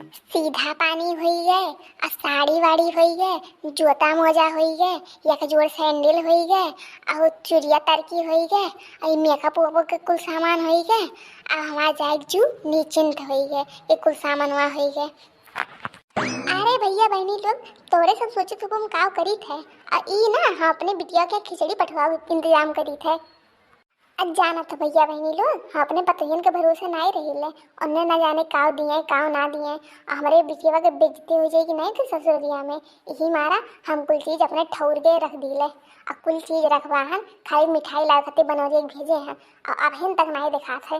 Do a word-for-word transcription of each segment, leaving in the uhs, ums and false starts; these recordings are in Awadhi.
सीधा पानी होई गए, आ साड़ी वाड़ी होई गए, जूता मोजा होई गए, एक जोड़ सैंडल होई गए, और चुरिया तरकी होई गए, और मेकअप वेकअप के कुल सामान होई गए, और हमार जाए जू निश्चिंत होई गए, ये कुल सामानवा होई गए। अरे भैया बहनी लोग, तोरे सब सोचे तो हम काव करीत है, आ ई ना हम अपने बिटिया के खिचड़ी पठवावे के इंतजाम करीत है। अब जानत हो भैया बहनी लोग, हम अपने पतोहियन के भरोसे नाई रहिले, उन्हें ना जाने काव दिए काव ना दिए, आ हमरे बिटिया के बेइज्जती हो जाएगी नहीं तो ससुरलिया में, यही मारा हम कुल चीज अपने ठौर के रख दीले, आ कुल चीज रखवा हन, खाली मिठाई लावे खातिर बनौजे के भेजे हैं, और अबहिन तक नाई देखात है।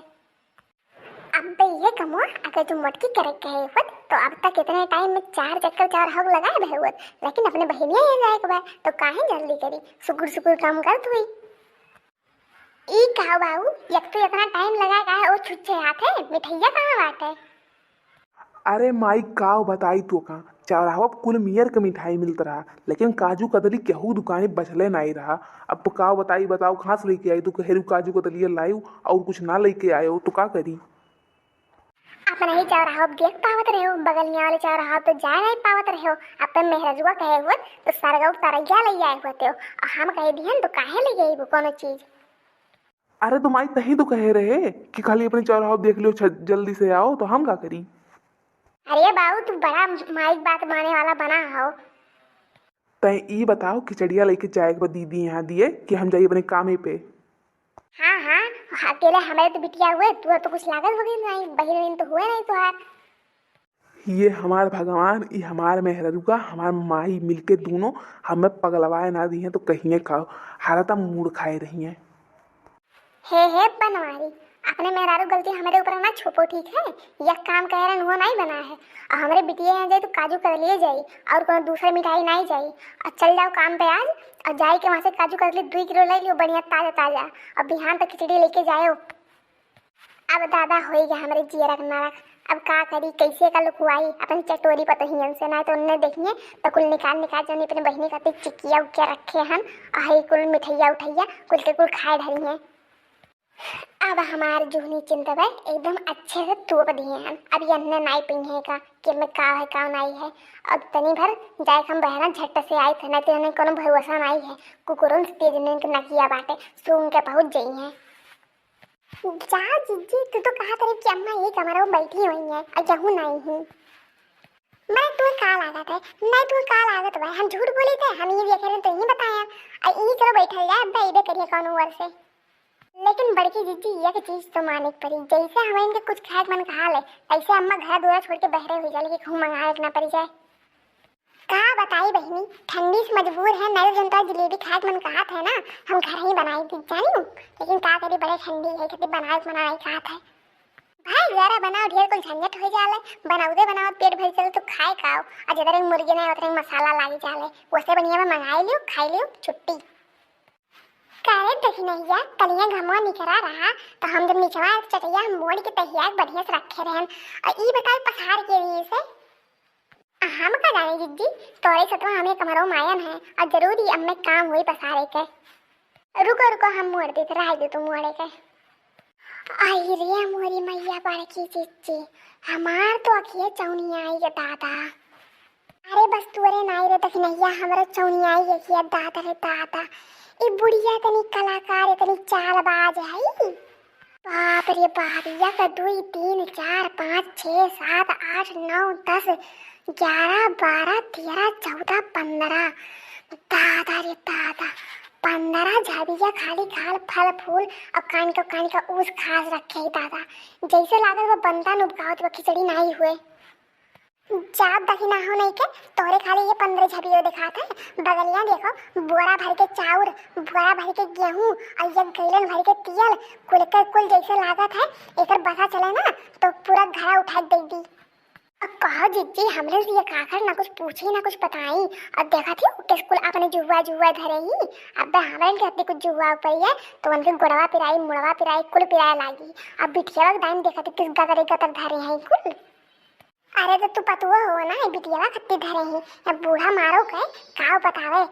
अब ये कमवा अगर तू मोटकी करे के कहे होत, तो अब तक इतने टाइम में चार चक्कर चार हग लगाए भे होत, लेकिन अपने बहिनिया यहाँ जाए के बा, तो काहे जल्दी करी, सुकुर सुकुर काम करत हुई। ई का बाबू, एक तो इतना टाइम लगा का है, ओ छुच्छे हाथे मिठैया कहाँ बाटे? अरे माई, काव बताई तो का, चौराहा पर कुल मियर के मिठाई मिलत रहा, लेकिन काजू कतली केहू दुकानी बचले नाई रहा। अब तो काव बताई, बताओ कहाँ से लेके आई? तू कहेलू काजू कतलिया लायू और कुछ ना लेके आयो, तो का करी? अपना ही चौराहा पर देख पावत रहे हो, बगलिया वाले चौराहा पर तो जाए नहीं पावत रहे हो। अपन मेहरजुआ कहे हुए तो सरगौ तरैया ले आए होते हो, और हम कह दिहन तो काहे ले गई वो कोनो चीज? अरे तो माई, तही तो कहे रहे कि खाली अपने चौराहा देख लियो, छ-, जल्दी से आओ, तो हम का करी? अरे बाबू, तू बड़ा माई के बात माने वाला बना हो। तैं ई बताओ, खिचड़िया लेके जाए के बा दीदी यहाँ दिए कि हम जाई अपने कामे पे? हाँ, हाँ, अकेले हमारे तो बिटिया हुए, तू तो कुछ लागत हो गई नहीं, बहिन वहिन तो हुए नहीं तुहार। ये हमार भगवान, ये हमार मेहररुआ, हमार माई मिलके दोनों हमें पगलवाए ना दी हैं, तो कहिए का हरदम मूड़ खाए रही हैं। हे, हे बनवारी, अपने मेहरारू गलती हमारे ऊपर ना छोपो, ठीक है? यह काम कह रहे वो नहीं बना है। और हमारे बिटिया यहाँ जाई तो काजू कतलिए जाई, और कोनो दूसरा मिठाई नहीं जाई। और चल जाओ काम पे आज, और जाई के वहाँ से काजू कतली दुई किलो ले लियो, बढ़िया ताजा ताजा, और बिहान तक खिचड़ी लेके जायो। अब दादा होई गया हमरे जियरक नरक। अब का करी, कैसे का लुकुआई अपनी चटोरी पतोहियन से, ना तो उनने देखिए तो कुल निकाल निकाल जौन अपने बहिनी खातिर चिकिया उकिया रखे हन, और हई कुल मिठैया उठैया कुल के कुल खाए धरी हैं। अब हमार जुहनी चिंतवे एकदम अच्छे से तोप दिए हन। अब यन्ने नाई पिंगे का कि में का है का नाई है। अब तनी भर जाए हम बहरा झट से आई थे, नहीं तो इन्हें कोनो भरोसा नाई है। कुकुरन से तेज इनके नकिया बाटे, सूंघ के पहुँच जाई हैं। जा जिज्जी, तू तो कहा करे कि अम्मा यही कमरा में बैठी हुई है, और यहू नहीं ही। मैं तू का लागत है, नहीं तू का लागत भाई, हम झूठ बोली थे, हम ये देखे रहे तो यही बताया, और यही करो बैठल जाए, अब इबे करिए कौन ओर से। लेकिन बड़की जिज्जी, एक चीज तो माने के पड़ी, जैसे हम इनके कुछ खाए के मन कहा ले, तैसे अम्मा घर दूरा छोड़ के बहरे हुई जाले कि कहूँ मंगावे के ना पड़ी जाए। का बताई बहिनी, ठंडी से मजबूर है, नहीं तो जनता जलेबी खाए के मन कहत है ना, हम घर ही बनाई थी जानी, लेकिन का करी, बड़े ठंडी है, खातिर बनाए के मन नहीं कहत है। भाई जरा बनाओ, ढेर कुल झंझट हो जाले, बनावते बनावत पेट भर चले तो खाए का हो, और जितने मुर्गी नहीं उतने मसाला लागी जाले, वैसे बढ़िया में मंगाई लियो, खाई लियो, छुट्टी। करे देखी नहीं यार, कलिया घमवा निकरा रहा, तो हम जब निचवा चटैया हम मोड़ के तहिया के बढ़िया से रखे रहन, और ई बताओ पसार के लिए से। हम का जाने जिज्जी, तोरे सतवा हमें कमरो मायन है, और जरूरी अब में काम हुई पसारे के। रुको, रुको, हम मोड़ देते, रह दे तू मोड़े के। आई रे मोरी मैया बड़की जिज्जी, हमार तो अखिए चौनी आई गे दादा। अरे बस तोरे नाई रे दखिनैया, हमरो चौनी आई गे कि दादा रे दादा। ई बुढ़िया इतनी कलाकार, इतनी चालबाज है। बाप रे बाप, एक, दुई, तीन, चार, पाँच, छः, सात, आठ, नौ, दस, ग्यारह, बारह, तेरह, चौदह, पन्द्रह। दादा रे दादा, पन्द्रह झबिया खाली खाल फल फूल और कान का, कान का ऊस खास रखे है दादा। जैसे लागत वो बनता नुबकावत वो खिचड़ी नाई हुए। जात दखिना हो नहीं के, तोहरे खाली ये पन्द्रह झबियो दिखात है। बगलिया देखो, बोरा भर के चाउर, बोरा भर के गेहूं और एक गैलन भर के तियल, कुल के कुल जैसे लागत है, एकर पता चले ना तो पूरा घरा उठा के दे दी। अब कहो जिज्जी, हमरे से ये काकर ना कुछ पूछी ना कुछ बताई। अब देखा थी किस कुल अपने जुआ जुआ धरे ही। अब हमरे के हत्ती कुछ जुआ ऊपर है तो उनके गोड़वा पिराई, मुड़वा पिराई, कुल पिराए लागी। अब बिटिया के दाइन देखा थी किस गतरे गतर धरे हैं कुल। अरे तो तू पतुआ हो ना, बिटियावा खत्ती धरे ही, या बूढ़ा मारो के काव बतावे।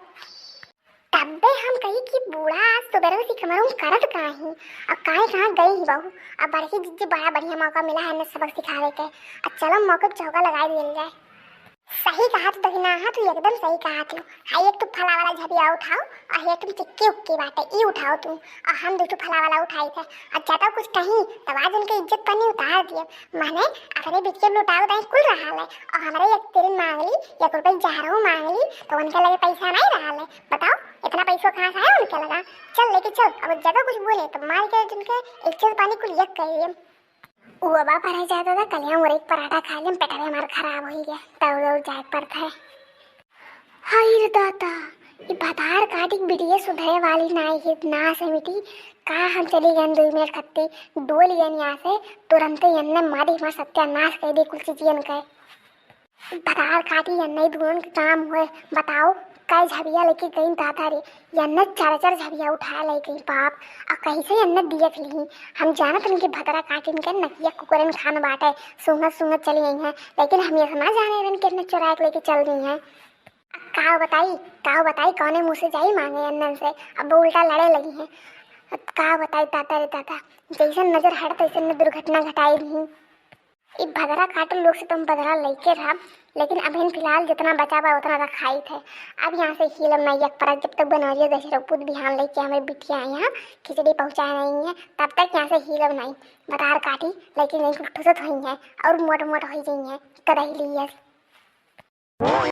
तब अबे हम कही कि बूढ़ा आज सुबेरे से कमरों करत का ही, अब काहे कहाँ गई ही बहू। अब बड़की जीजी बड़ा बढ़िया मौका मिला है इन्हें सबक सिखावे के। अब चलो मौके पे चौका लगाई दियल जाए। सही कहा तू दहिना, हाँ तू एकदम सही कहा तू। हाँ, एक तो फला वाला झबिया उठाओ और एक तुम चिक्की उक्की बाटे, ई उठाओ तू। और हम दो ठो फला वाला उठाई थे। और ज्यादा कुछ कहीं तब आज उनके इज्जत पानी उतार दिए। माने अपने बिटिया लुटाओ दाई कुल रहा ले, और हमरे एक तिल मांग ली, एक रुपये जहरो मांग ली, तो उनके लगे पैसा नहीं रहा ले। बताओ, इतना पैसा कहाँ से आया उनके लगा? चल लेके चल, अब ज्यादा कुछ बोले तो मार के उनके इज्जत पानी कुल यक कर दिए। वो बाप हरे जाता था, कल हम और एक पराठा खा लें, पेटवे हमार खराब हो गया, तब और जाए पड़ता है। हाय रे दाता, ई भतार काटी के बिटिया सुधरे वाली नाई है, ना समिति। का हम चली गए दुई मिनट खत्ती, डोल गए यहाँ से, तुरंते यन्ने मारी हमार सत्यानाश कर दे कुल चीजियन के। भतार काटी यन्ने दुनों के काम हुए, बताओ, कई झबिया लेके गई दाता रे, यन्ने चार चार झबिया उठाए ले गई बाप, आ कैसे यन्ने दियत ली। हम जानत हन कि भतार काटिन के नकिया कुकुरन खान बाटे, सूंघत सूंघत चली आई हैं, लेकिन हम ये ना जाने रहन कि यन्ने चुराए के लेके चल गई हैं। का बताई, का बताई, कौने मुँह से जाई मांगे अन्नन से, अब उल्टा लड़े लगी हैं। अब का बताई दाता रे दाता, जैसन नजर हट तैसन में दुर्घटना घटाई रही। ई भदरा काटल लोग से तुम बदला लेके रहा, लेकिन अभी फिलहाल जितना बचा बा उतना रखाई थे। अब यहाँ से हिलब नहीं एक परत, जब तक बनौरिया दशरपूत बिहान लेके हमारे बिटिया यहाँ खिचड़ी पहुँचाए नहीं है, तब तक यहाँ से हिलब नहीं। भतार काटी, लेकिन नहीं कुल ठुसत हुई है और मोट मोट हो गई है, कदही ली है।